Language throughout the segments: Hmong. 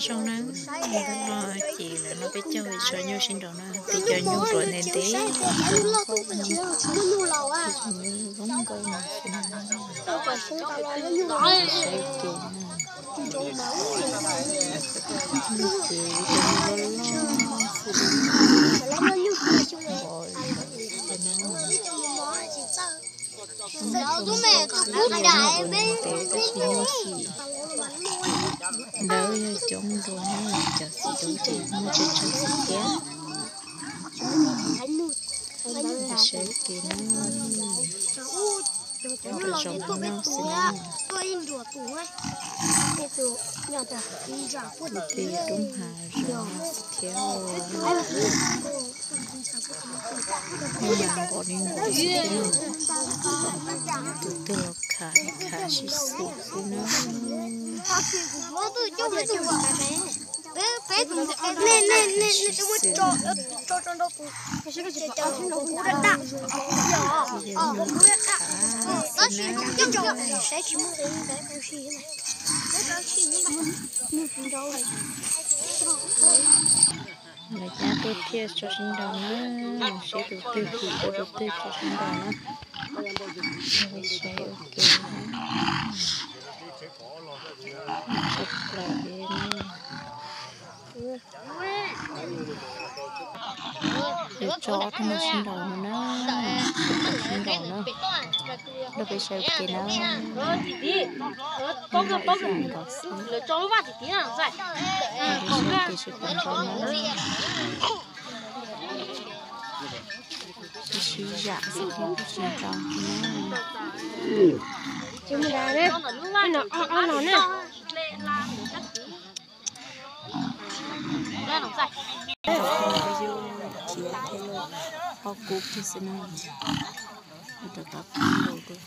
Zoo na, ntawm no ces lawv no peb caug li tso nyuj sib nraus na, peb cov nyuj ruam ntev ntev, zoo nkauj no. Saib kev na, nyuj ces ib co nyuj loj loj xwb. Ua, ua no, ua no ces nyuj ruam ntev tab sis nyuj xim ntawd yog coob dua na, cov xim dub ces muaj tsawg tsawg xim thiab. Saib kev na, rau zaum no xwb na. Tus twg dub hav zoov thiab. Muaj nas nkaus li nkaus xwb thiab. Tus twg los khav khav sib xim xwb na. Lawv cab tuaj thiaj tso sib nraus na, seb tus twg kim tau tus twg tso sib nraus na. Saib ua ke na, tshaj plaws li na. Lawv tso ob tug no sib nraus no na, sib nraus na, lawv peb saib ua ke na. Nraus xwb, peb saib ua ke seb puas nraus na. Sib sib zam xwb thiab tsis nraus na. Ob no na. Ho kub kiag xwb na, rov qab kub nkaus dua.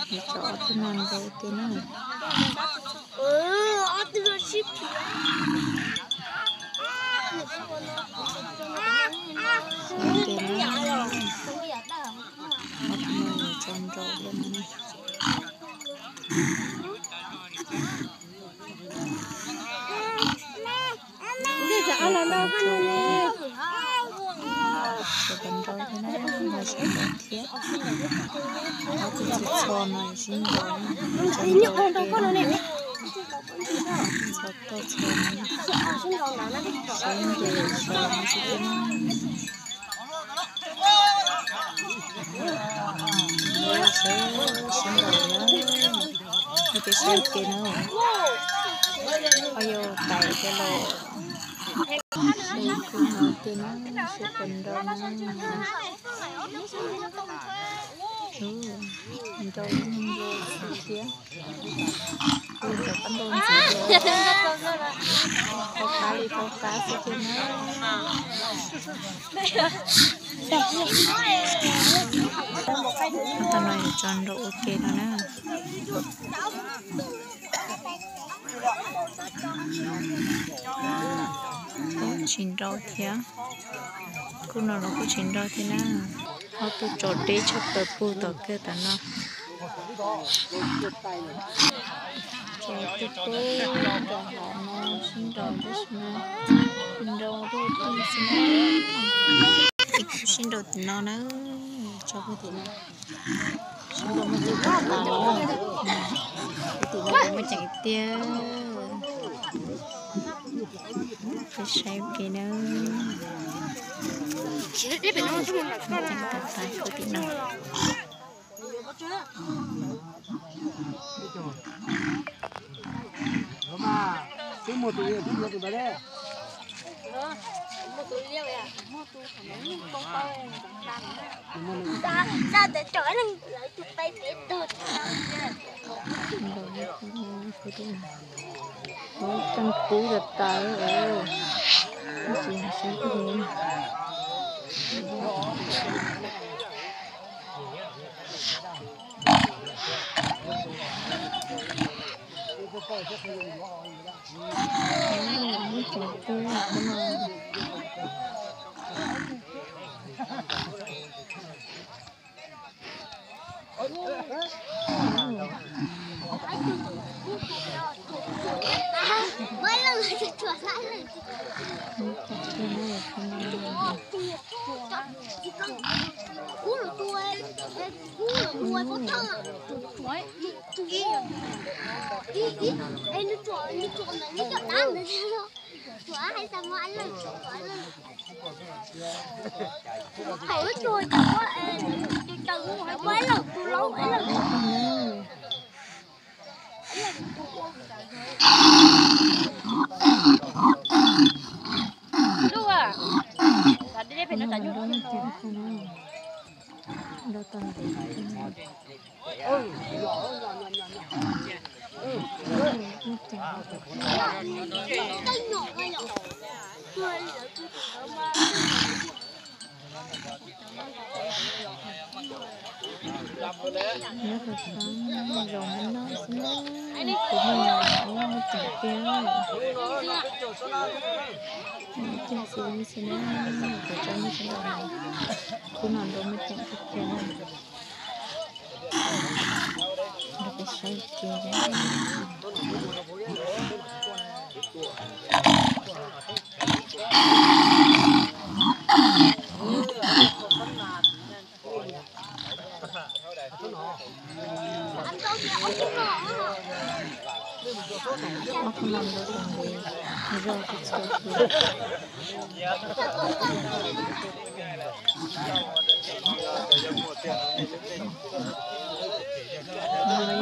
Tso ob tug no nraus ua ke na. Ua ke na, ob tug no yuav tso nraus ua no na. Sawv daws nrau thiab na, nrau sawv daws thiab. Ob tug txho txho no sib nrau, txho txho no, sib nrau sawv no sib nrau. Sawv sib nrau na, ua ke saib ke na. Ho yog tais thiab los. Saib kuj no ke na, seb puas nrau na. Nrau ib nyuag npua xwb thiab. Kuj rov qab nrau ntxiv, tau qab li tau qab xwb thiab na. Tau no yuav tso nrau ua ke no na. Kuj tsis nrau thiab. Kuj no los kuj tsis nrau thiab na. Ob tug tso deb tshaj plaws puag tom kawg tas no. Tso twg puag tom hav no sib nrau tab sis mas nrau dua twg xwb na. Sib nrau tim no na, tso puag tim no. Sib nrau muaj ceem tas tas li na. Tim no muaj ceem tiag. Peb saib ua ke na. Muaj ceem tas tas puag tim no. Cov coob kub tas tas li. Tab sis saib kuj li. Muaj ceem tiag no. Tus no yog tus no. Nyob qhov tseem zoo no xwb na, kuv hnub no muaj ceem tiag, muaj ceem xwb li xwb na, kuv tso muaj ceem, kuv no nrau muaj ceem tiag tiag na. Nrau peb saib kiag. Ob tug no nrau tus ntev, zog txhua txhua.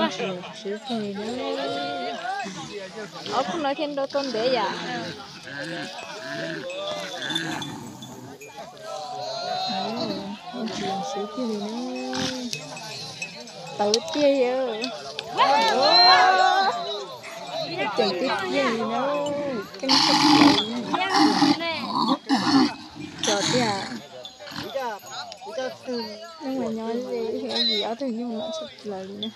Ntsia siab kawg li na. Ob tug no thiaj nrau tau ntev yam. Ntsia siab kawg li na. Tawv tiag yawg. Ceem tiag tiag li na. Keej tshaj plaws li. Tso tiag. Neeg mas nyob ze thiab vim ob tug nyuj no tshaj plaws li na.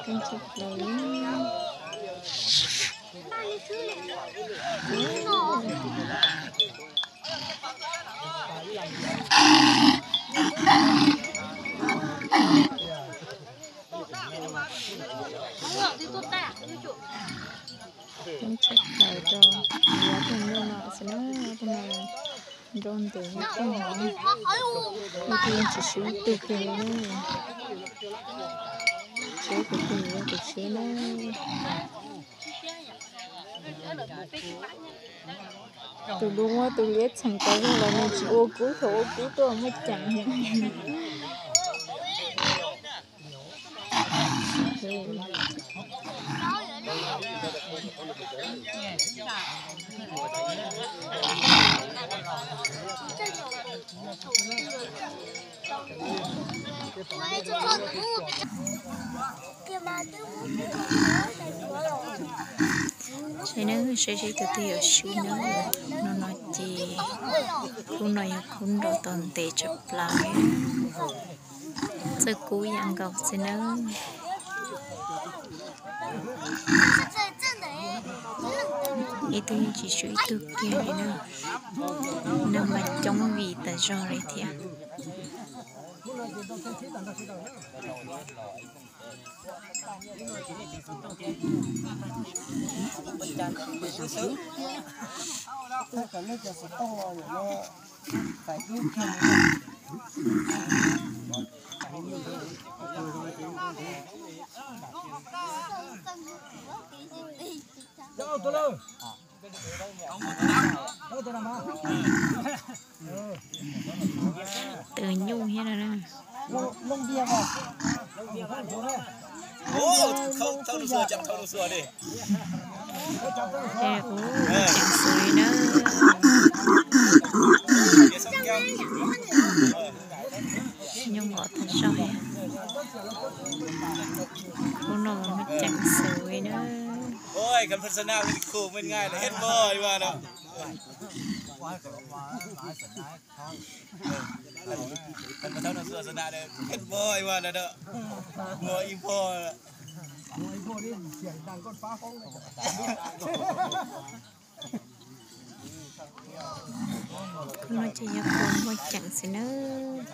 Keej tshaj plaws li. Keej tshaj plaws rau ob tug nyuj no xwb na, ob tug no nrau ntev kawg nkaus, ib tug yeej tsis swb ib tug kiag li na. Tsis ib tug kiag li, tus swb na. Tus dub muab tus liab txheem tau zog los nws tsis ua kub, thaum ua kub tuaj muaj ceem. Saib nawb, saib seb tus twg yuav swb nawb. No no ces kub no yog kub nrau tau ntev tshaj plaws, txawj kub yam nkaus xwb nawb. Ib tug yeej tsis swb ib tug kiag li na. Neeg mas coob vim tas zog li thiab. Tus nyuj thiab no. Ceem xwb li na. Nyuj nqos tag zog. Lub no mas muaj ceem xwb li na. Kub no ces yog kub muaj ceem xwb nawb.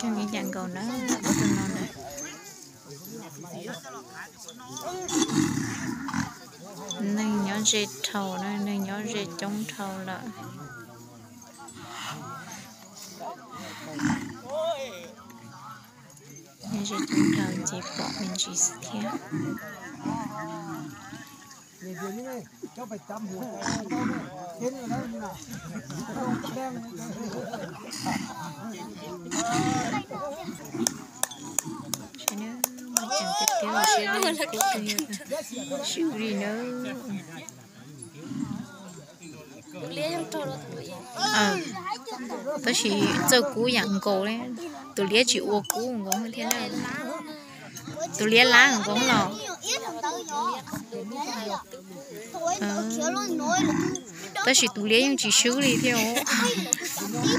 Coj ib yam nkaus na, ob tug no na. Neeg nyob ze dhau na, neeg nyob ze coob dhau lawm. Neeg ze coob dhau ces pom me ntsis xwb thiab. Sib li na. Tab sis txawj kub yam nkaus li, tus liab tsis ua kub nkaus thiab na. Tus liab lab nkaus los. Tab sis tus liab yeej tsis swb li thiab.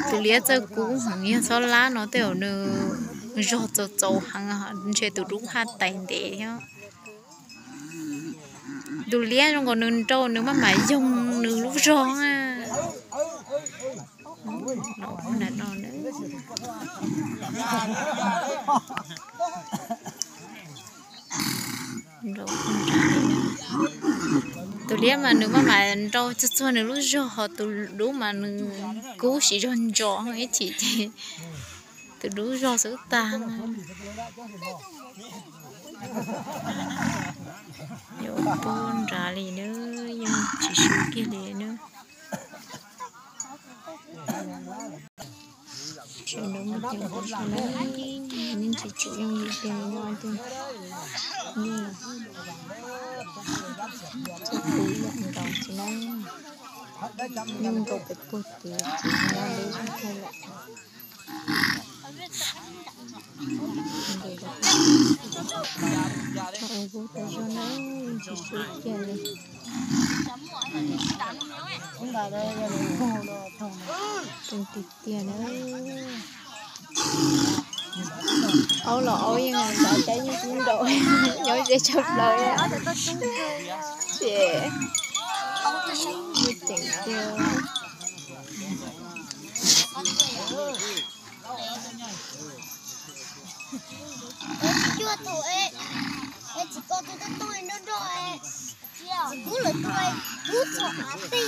Tus liab txawj kub heev, yog txhob lab no tej zaum nws zog txaus txaus heev, ntshe tus dub haj tais ntev thiab. Tus liab zoo nkaus nws nrau nws maj mam yoog nws lub zog na. Los ua nram no na. Tus liab mas nws maj mam nrau txuag txuag nws lub zog, ho tus dub mas nws kub siv zog ntsos ib chim ces tus dub zog xwb tag. Yuav pub nrad li na, yeej tsis swb kiag li na. Sawv daws muaj ceem kuv sawv daws, yeej tsis tshua yooj yim tiag li no tiag. Yeej txawj kub yam nkaus tsis na, yeej nkaus pem puag tid ces no lub thiaj lawm. Ua kub tau zog na, yeej tsis swb kiag li. Tiag tiag na. Aub los aub yeej xav caij yeej kub nraud, nyob ze tshaj plaws. Ces muaj ceem tiag. Tsis cuag thaum es tsis ko tus toj toj nroj nroj es kub lawm tus kub txog av tej.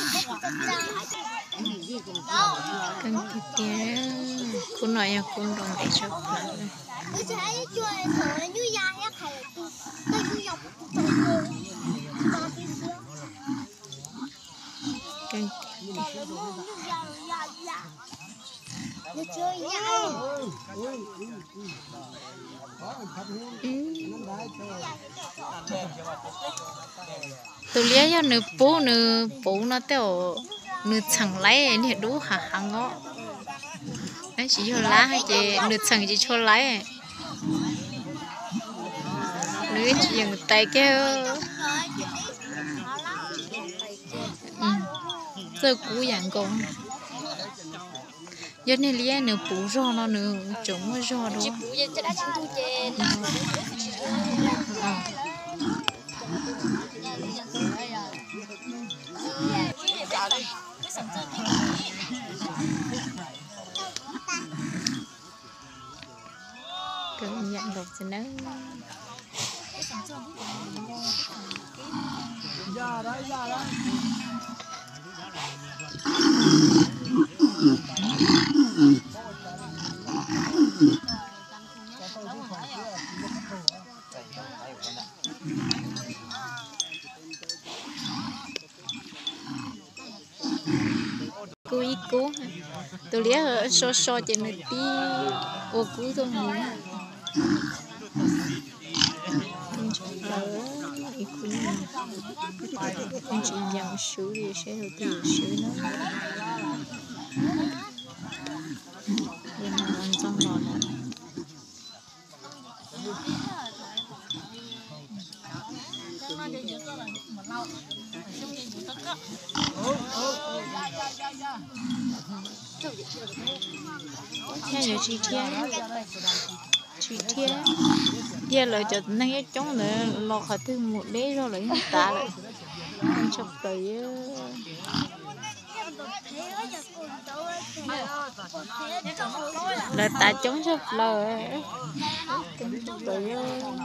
Kub tiag tiag, kub no yog kub nrau ntev tshaj plaws. Tus liab yog nws pub nws puv no tej zaum nws txheem laib niag dub hav heev os. Tab sis yog lab ces nws txheem tsis tshua laib. Nws tsis yeem tais kiag. Txawj kub yam nkaus. Yog niag liab nws puv zog no nws tseem muaj zog dua. Kawg yam nkaus xwb nawb. Kub ib kub, tus liab so so ces nws tib ua kub tuaj mus. Ib kub, tsis yeem swb li, saib tus twg swb na. Ntxoog los lawm. Nyob yuav tsis dhia, tsis dhia, dhia lawv cov neeg coob ntawd los qhov twg mus deb zog lawv yeej tav lawm. Tshaj plaws, lawv tav coob tshaj plaws, coob tshaj plaws.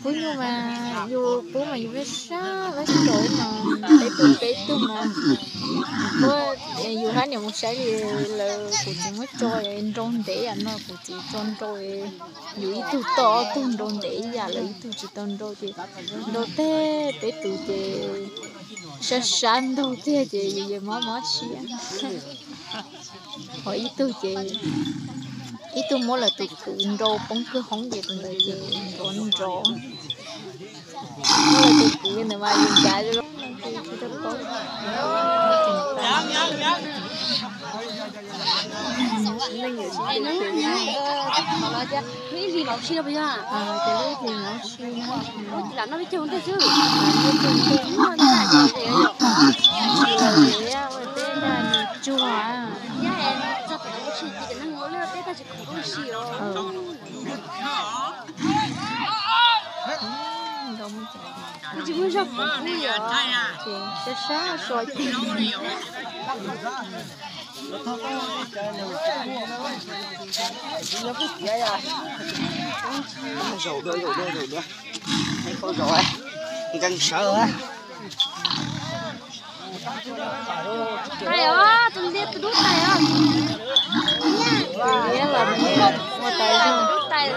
Pub nyuj mas yus pub mas yus pheej sab lab sab nraud mas peb tug peb tug mas, yus hab niam mus saib li lawv kuv txiv muab tso nrau ntev yam no kuv txiv tso nrau, yus ib tug toj ob tug nrau ntev ib yam lawv ib tug tsis tau nrau ces nrau tag peb tus ces sab sab nraug tiag ces yus mob mob siab. Ho ib tug ces ib tug muab lawv tus kwv nrau poob kwj hoob ces tus ntawd ces nrov nrov. Muab lawv tus kwv ntawd mas yus ncav zoo. Ib hlis los si no puas yog? Ces lub hlis los si no, lam noj peb caug ntej xwb. Peb yog nws tsuag. Txog tom mus tsis ces cov neeg ua lej peb tag tsis khoom ua si os. Tsis muaj zog kuv pub yom. Ces sab sab so. Zaum dua, zaum dua, zaum dua. Zaum, nkees sawv. Tais os, tus ntiag tus dub tais os. Tus liab los mus tais zog. Tais,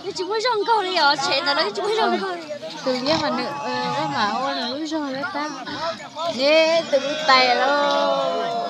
yeej tsis muaj zog nkaug li os, tshev ntawd los yeej tsis muaj zog nkaug li. Tus liab mas nws, mas ua nws lub zog lawm tab. Neb tus dub tais los.